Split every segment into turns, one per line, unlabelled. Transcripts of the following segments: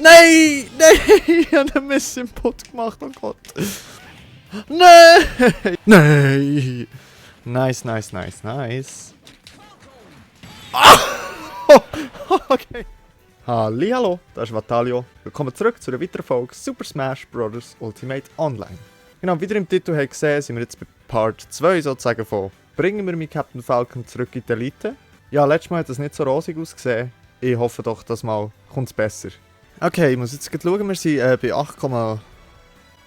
Nein! Nein! Ich habe einen Missinput gemacht, oh Gott. Nein! Nein! Nice, nice, nice, nice. Ah! Okay. Hallihallo, das ist Vatalio. Willkommen zurück zu einer weiteren Folge Super Smash Bros. Ultimate Online. Genau, wie ihr im Titel habt gesehen, sind wir jetzt bei Part 2 sozusagen von «Bringen wir meinen Captain Falcon zurück in die Elite». Ja, letztes Mal hat das nicht so rosig ausgesehen. Ich hoffe doch, das Mal kommt es besser. Okay, ich muss jetzt schauen, wir sind bei 8,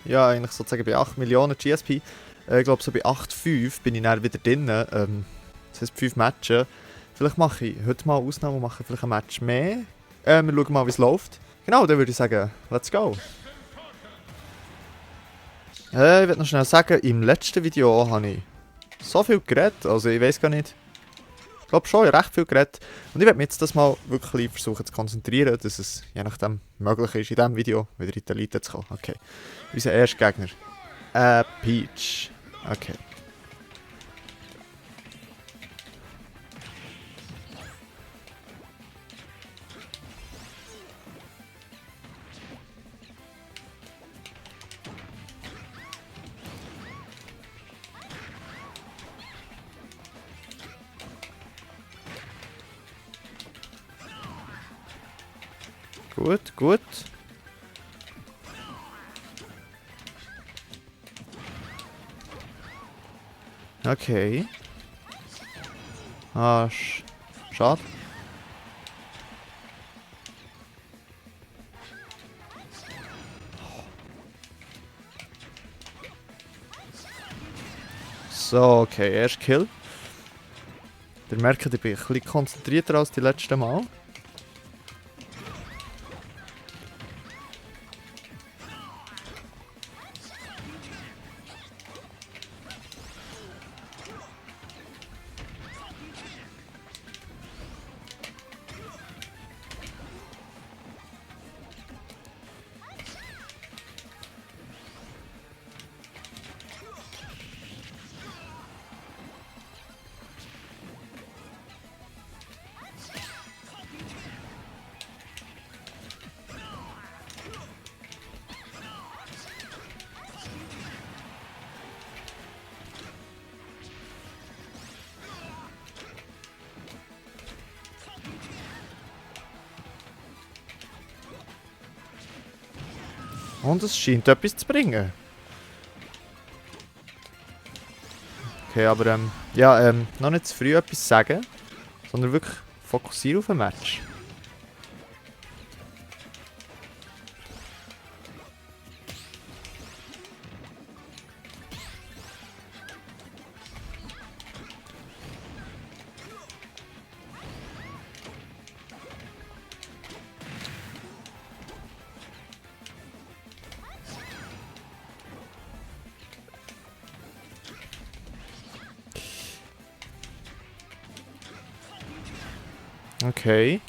ja, eigentlich sozusagen bei 8 Millionen GSP. Ich glaube, so bei 8,5 bin ich dann wieder drin. Das heisst 5 Matches. Vielleicht mache ich heute mal Ausnahme und mache vielleicht ein Match mehr. Wir schauen mal, wie es läuft. Genau, dann würde ich sagen, let's go. Ich würde noch schnell sagen, im letzten Video habe ich so viel geredet, also ich weiß gar nicht. Ich glaube schon, ich habe recht viel geredet. Und ich werde mich jetzt das mal wirklich versuchen zu konzentrieren, dass es je nachdem möglich ist, in diesem Video wieder in die Elite zu kommen. Okay, unser erster Gegner. Peach. Okay. Gut, gut. Okay. Ah, schade. So, okay, erst Kill. Ihr merkt, ich bin ein bisschen konzentrierter als die letzten Mal. Und es scheint etwas zu bringen. Okay, aber ja, noch nicht zu früh etwas sagen, sondern wirklich fokussieren auf ein Match. Okay.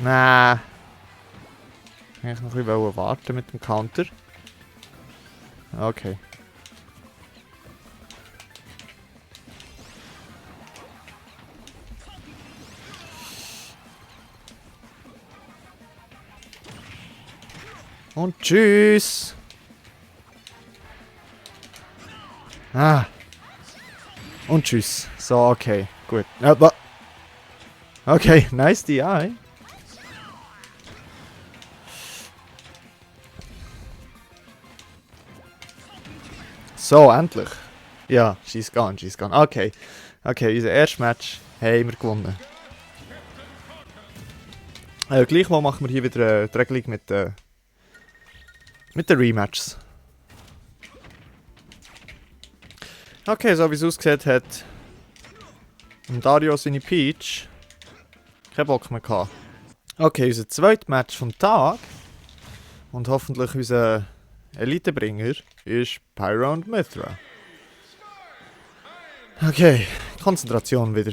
Nah. Ich noch ein bisschen warten mit dem Counter. Okay. Und tschüss. Ah. Und tschüss. So, okay. Gut. Aber okay, nice DI. So, endlich. Ja, she's gone, she's gone. Okay. Okay, unser erstes Match haben wir gewonnen. Gleichwohl machen wir hier wieder die Regelung mit den Rematches. Okay, so wie es ausgesehen hat, Dario seine Peach keinen Bock mehr gehabt. Okay, unser zweites Match vom Tag und hoffentlich unser Elitebringer ist Pyro und Mythra. Okay, Konzentration wieder.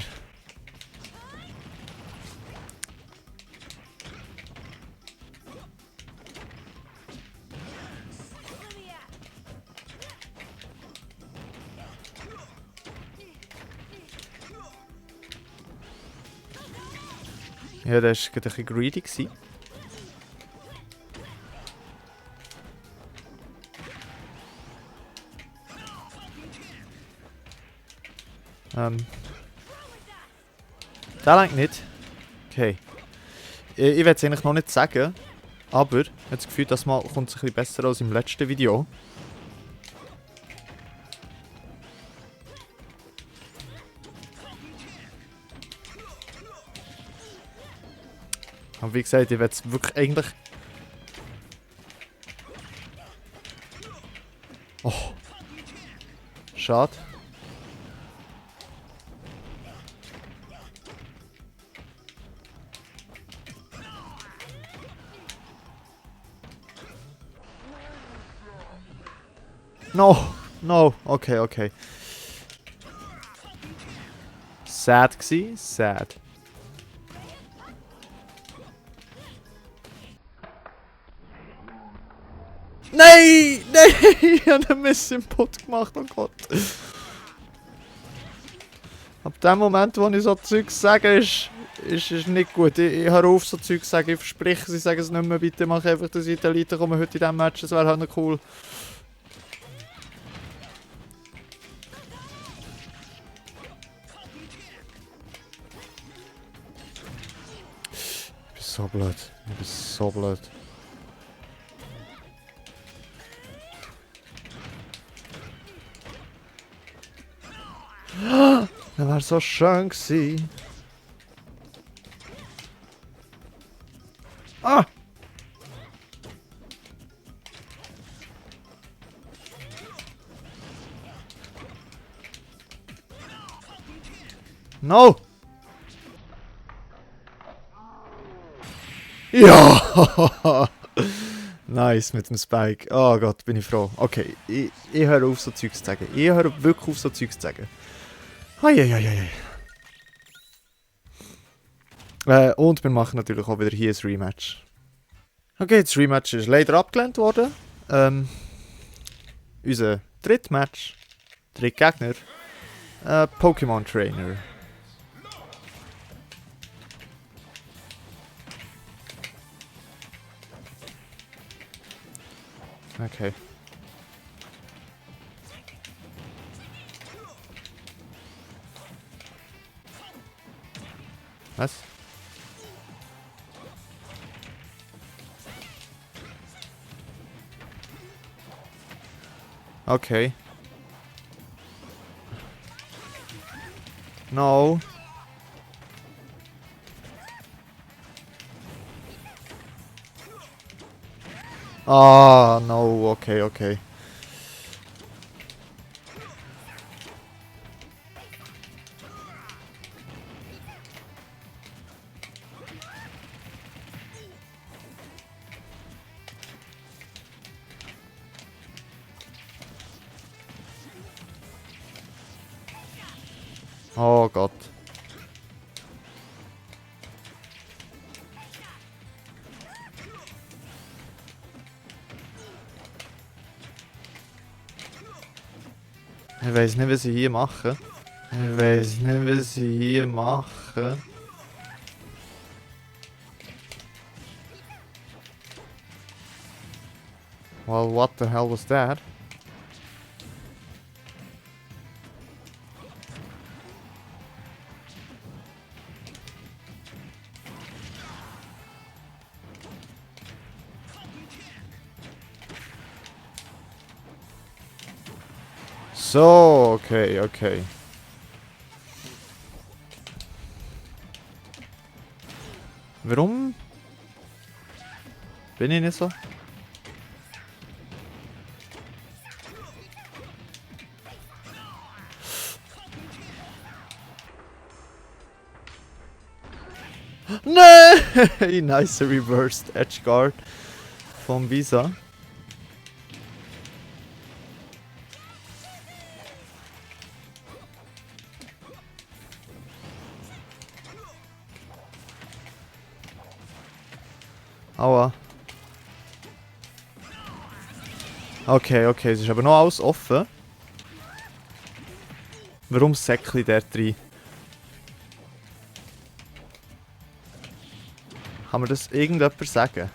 Ja, der war gerade ein bisschen greedy gewesen. Der lenkt nicht. Okay. Ich will es eigentlich noch nicht sagen, aber ich habe das Gefühl, das Mal kommt es ein bisschen besser als im letzten Video. Aber wie gesagt, ich will es wirklich eigentlich... Oh. Schade. No! No! Okay, okay. Sad gsi, sad. Nein! Nein! Ich habe einen Miss-Input gemacht, oh Gott. Ab dem Moment, wo ich so Zeugs sage, ist nicht gut. Ich höre auf, so Zeugs zu sagen. Ich verspreche, sie sagen es nicht mehr. Bitte mach einfach, dass ich Elite komme heute in diesem Match. Das wäre halt noch cool. Ich bin so blöd. Ich bin so blöd. Das wäre so schön gewesen. Ah! No! Ja! Nice mit dem Spike. Oh Gott, bin ich froh. Okay, ich höre auf, so Zeugs zu sagen. Ich höre wirklich auf, so Zeugs zu sagen. Eieieiei. Und wir machen natürlich auch wieder hier ein Rematch. Okay, das Rematch ist leider abgelehnt worden. Unser drittes Match. Dritter Gegner. Pokémon Trainer. Okay. Was? Okay. No. Ah, no. Okay, okay. Oh Gott. Ich weiß nicht, was ich hier mache. Ich weiß nicht, was ich hier mache. Well, what the hell was that? So, okay, okay. Warum bin ich nicht so? Nein! Nice reversed edge guard vom Visa. Aua. Okay, okay, es ist aber noch alles offen. Warum säckli der drin? Kann mir das irgendjemand sagen?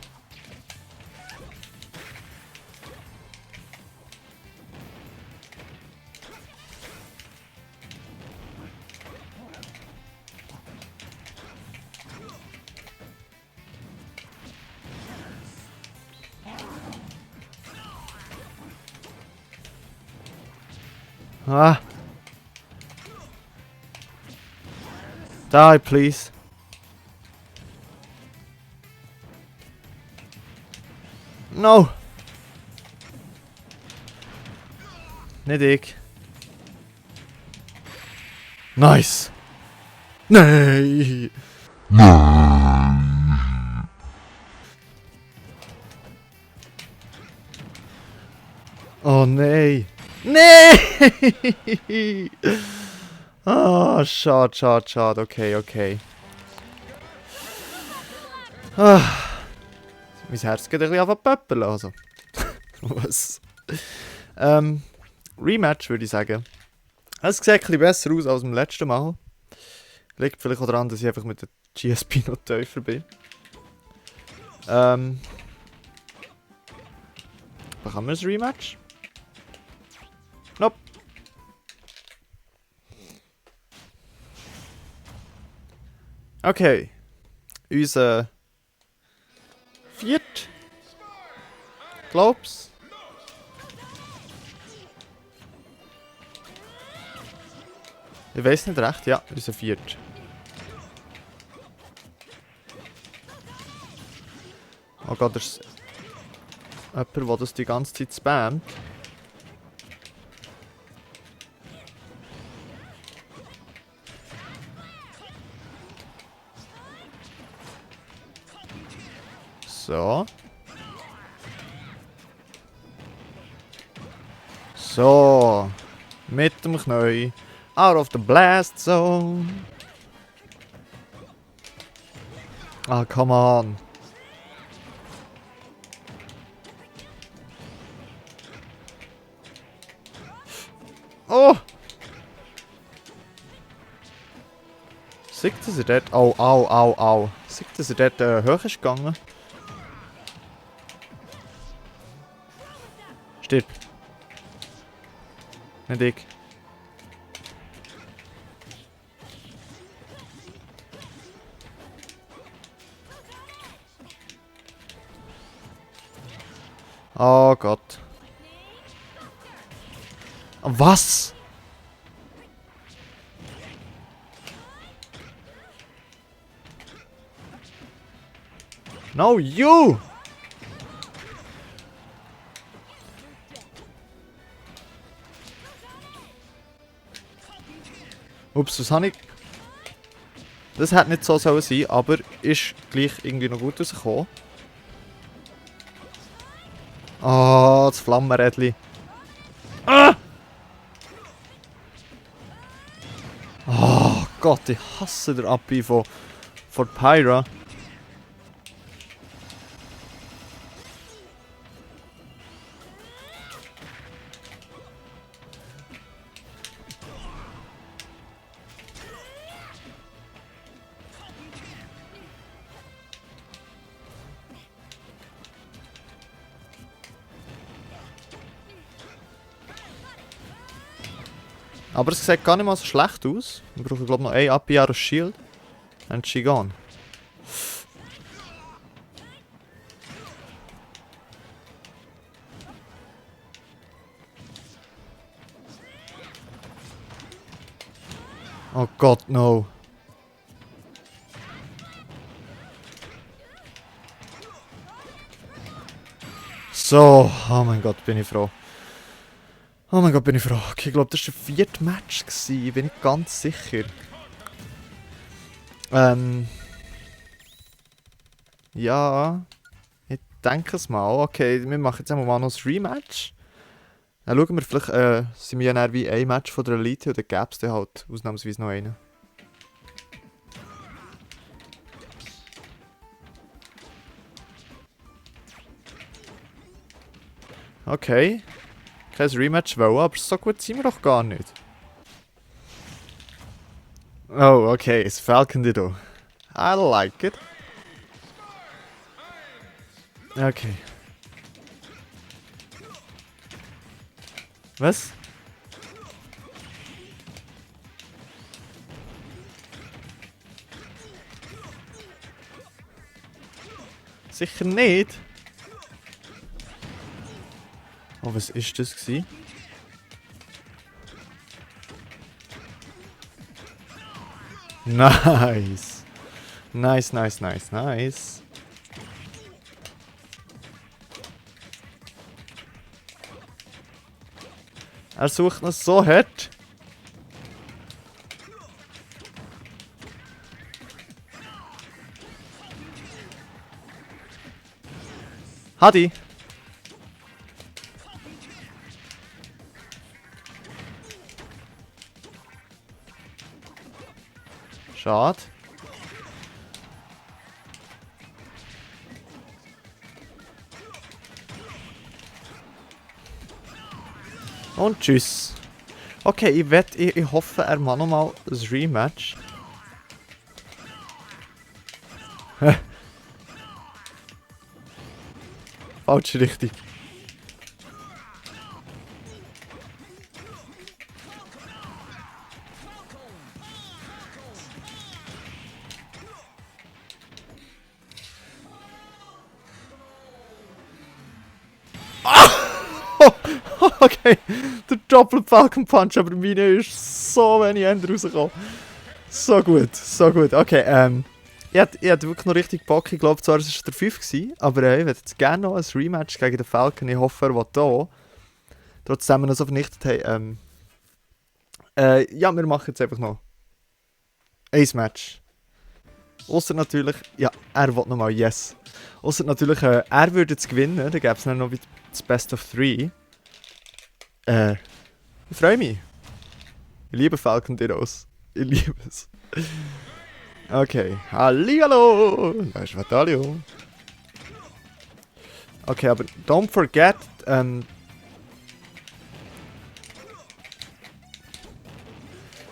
Ah. Die, please. No. Nicht ich. Nice. Nein. Oh nein. Nein! Ah, schade, schade, schade. Okay, okay. Ah. Mein Herz geht ein bisschen auf Pöppeln, also. Was? Rematch würde ich sagen. Es sieht ein bisschen besser aus als beim letzten Mal. Liegt vielleicht auch daran, dass ich einfach mit der GSP noch tiefer bin. Bekommen wir ein Rematch? Nope. Okay. Unser Viert. Glaub's. Ich weiß nicht recht, ja, unser Viert. Oh Gott, das ist jemand, der das die ganze Zeit spammt. So. So. Mit dem Knie. Out of the blast zone. Ah, come on. Oh! Sieht, dass er dort... Au, au, au, au. Sieht, dass er dort hoch ist gegangen. Stirb. Nicht ich. Oh Gott. Was? No, you! Ups, was habe ich? Das hätte nicht so sein sollen, aber ist gleich irgendwie noch gut rausgekommen. Oh, das Flammenrädchen. Ah! Oh Gott, ich hasse den Abi von Pyra. Aber es sieht gar nicht mal so schlecht aus. Wir brauchen glaube ich noch ein Abi aus Shield. And she gone. Oh Gott, no. So, oh mein Gott, bin ich froh. Oh mein Gott, bin ich froh. Okay, ich glaube, das war ein 4. Match. Bin ich ganz sicher. Ja. Ich denke es mal. Okay, wir machen jetzt einmal noch ein Rematch. Dann schauen wir, vielleicht sind wir ja näher wie ein Match von der Elite oder gäbe es dann halt ausnahmsweise noch einen. Okay. Kein Rematch wollen, aber so gut sind wir doch gar nicht. Oh, okay, das Falcon Ditto. I like it. Okay. Was? Sicher nicht. Oh, was ist das gewesen? Nice. Nice, nice, nice, nice. Er sucht noch so hart. Hadi. Schade. Und tschüss. Okay, ich hoffe, er macht nochmal ein Rematch. Falsche Richtung. Okay, der Doppel Falcon Punch, aber meine ist so wenig Ende rausgekommen. So gut, so gut. Okay, ich hatte wirklich noch richtig Bock. Ich glaube zwar, es war der 5 gewesen, aber ich würde jetzt gerne noch ein Rematch gegen den Falcon. Ich hoffe, er will da. Trotzdem wir noch so vernichtet haben. Ja, wir machen jetzt einfach noch ein Match. Ausser natürlich, ja, er will nochmal, yes. Ausser natürlich, er würde jetzt gewinnen, dann gäbe es noch das Best of 3. Ich freue mich. Ich liebe Falcon Heroes. Ich liebe es. Okay, hallihallo! Da ist Vitalio. Okay, aber don't forget,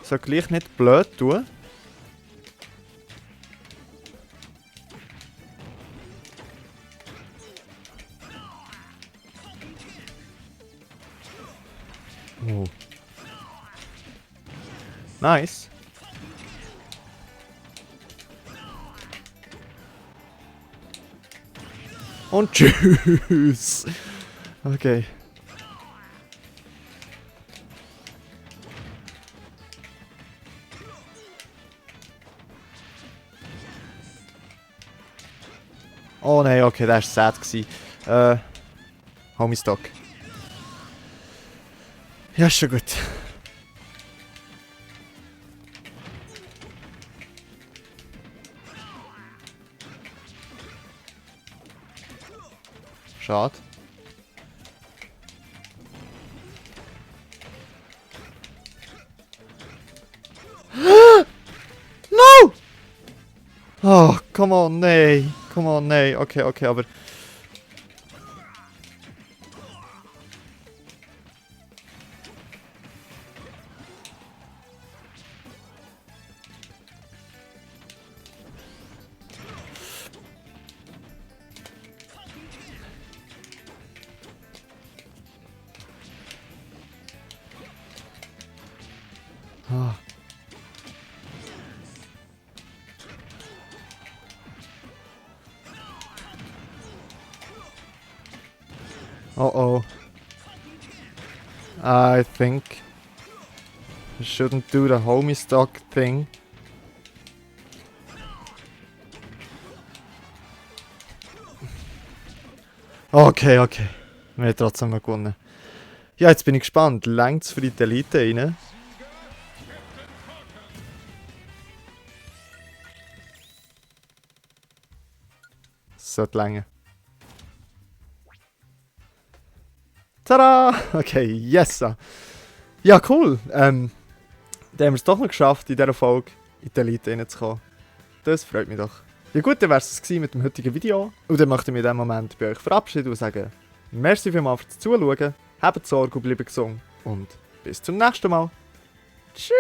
soll gleich nicht blöd tun. Oh. Nice. Und tschüss. Okay. Oh nein, okay, das war sad. Homie Stock. Ja, ist schon gut. Schade. No! Oh, come on, nee. Come on, nee. Okay, okay, aber... Ah. Uh-oh. I think I shouldn't do the homie stock thing. Okay, okay. Wir haben trotzdem noch gewonnen. Ja, jetzt bin ich gespannt. Längt's für die Elite rein? Sollte länger. Tada! Okay, yes! Ja, cool. Dann haben wir es doch noch geschafft, in dieser Folge in die Elite reinzukommen. Das freut mich doch. Ja gut, dann wäre es mit dem heutigen Video. Und dann möchte ich mich in diesem Moment bei euch verabschieden und sagen, merci vielmals fürs Zuschauen, habt Sorge und bleibt gesund. Und bis zum nächsten Mal. Tschüss!